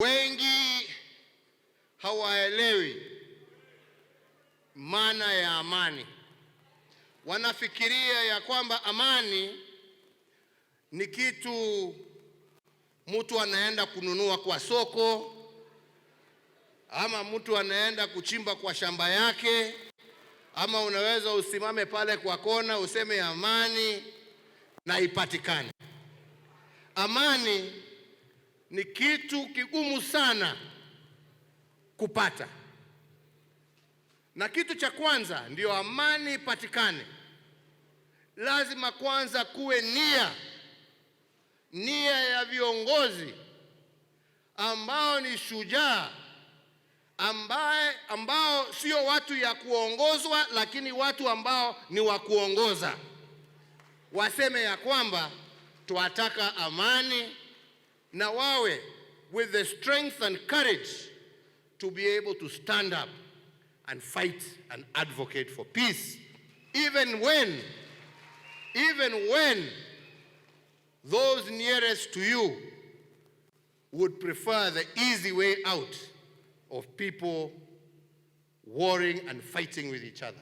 Wengi hawaelewi maana ya amani. Wanafikiria ya kwamba amani ni kitu mtu anaenda kununua kwa soko ama mtu anaenda kuchimba kwa shamba yake, ama unaweza usimame pale kwa kona useme amani na ipatikane. Amani ni kitu kigumu sana kupata, na kitu cha kwanza ndiyo amani ipatikane, lazima kwanza kuwe nia, nia ya viongozi ambao ni shujaa, ambao sio watu ya kuongozwa, lakini watu ambao ni wa kuongoza, waseme ya kwamba twataka amani na wawe with the strength and courage to be able to stand up and fight and advocate for peace even when those nearest to you would prefer the easy way out of people warring and fighting with each other.